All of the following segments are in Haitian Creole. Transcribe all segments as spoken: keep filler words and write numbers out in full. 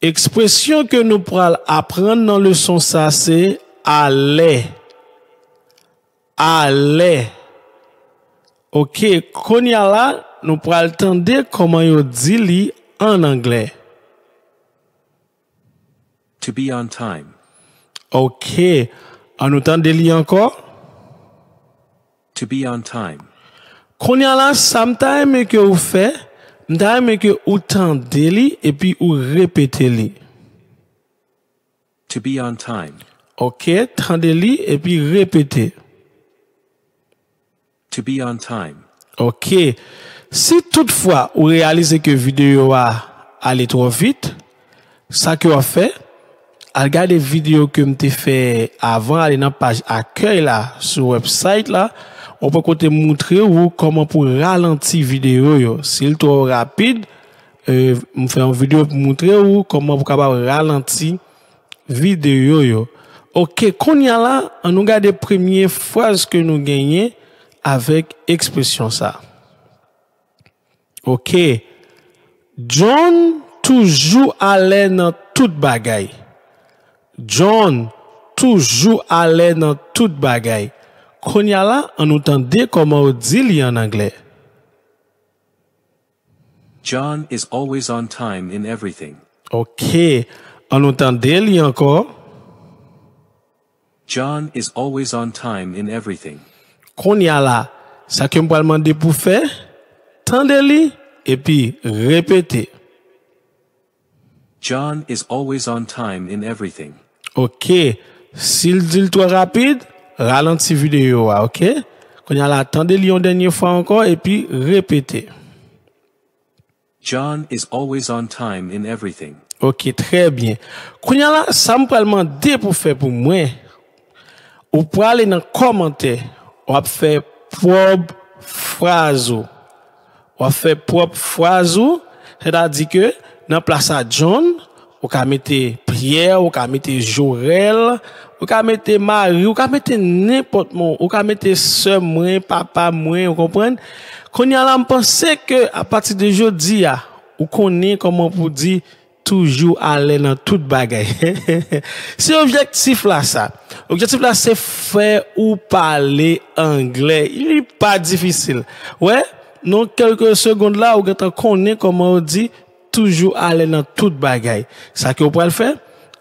Ekspresyon ke nou pral aprann nan leson sa se alè. Alè. Ok, kounye a la, nou pral tande kòman yo di li an anglè. To be on time. Ok, an nou tande li ankò. To be on time. Kounye a la, sa m ta renmen ke ou fè, m ta renmen ke ou tande li epi ou repete li. To be on time. Ok, tande li epi repete. To be on time. Ok. Si toutfwa ou reyalize ke videyo a ale twò vit, sa ke w ap fè, al gade videyo ke m te fè avan, ale nan paj akèy la sou website la, ou pran kote m moutre ou kòman pou ralanti videyo yo. Si l twò rapid, e, m fè yon videyo pou moutre ou kòman pou kapab ralanti videyo yo. Ok, kounye a la, an nou gade premye fraz ke nou genyen avèk ekspresyon sa. Ok. John toujou alè nan tout bagay. John toujou alè nan tout bagay. Kounye a la, an nou tande kòman yo di li an anglè. John is always on time in everything. Ok. An nou tande li ankò. John is always on time in everything. Kounye a la, sa ke m pral mande pou fè, tande li epi repete. John is always on time in everything. Ok. Si l di l twò rapid, ralanti videyo a, ok? Kounye a la, tande li yon dènye fwa ankò epi repete. John is always on time in everything. Ok, trè byen. Kounye a la, sa m pral mande pou fè pou mwen, ou prale nan kòmantè, w ap fè pwòp fraz ou. W ap fè pwòp fraz ou, sètadi ke nan plas a John, ou ka mete Pyè, ou ka mete Jorèl, ou ka mete Mari, ou ka mete nenpòt moun, ou ka mete sè mwen, papa mwen, ou konprann? Kounye a la, m panse ke apati de jodi a, ou konnen kòman pou di toujou alè nan tout bagay. Se objektif la sa. Objektif la se fè ou pale anglè. Li pa difisil. Wè, nan kèlke segond la, ou gentan konnen kòman yo di toujou alè nan tout bagay. Sa ke ou pral fè,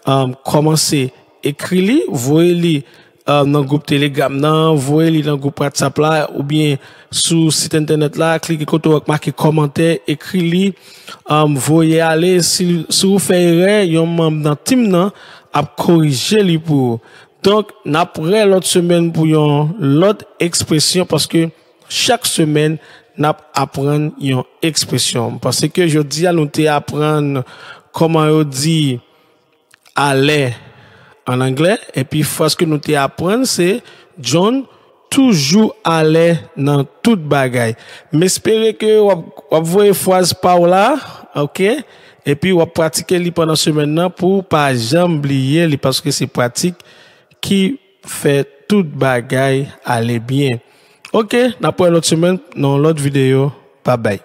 um, kòmanse ekri li, voye li um, nan gwoup Telegram nan, voye li nan gwoup WhatsApp la, oubyen sou sit entènèt la, klike kote w wè k make kòmantè, ekri li, um, voye ale. Si, si ou fè erè, yon manm nan tim nan ap korije li pou ou. Donk, n ap wè lòt semèn pou yon lòt ekspresyon, paske chak semèn, n ap aprann yon ekspresyon. M panse ke jodi a, nou te aprann kòman yo di alè an anglè, epi fraz ke nou te aprann se John toujou alè nan tout bagay. M espere ke w ap, w ap voye fraz pa w la, ok? Epi w ap pratike li pandan semèn nan pou w pa janm bliye li, paske se pratik ki fè tout bagay ale byen. Ok, n ap wè lòt semèn nan yon lòt videyo. Babay.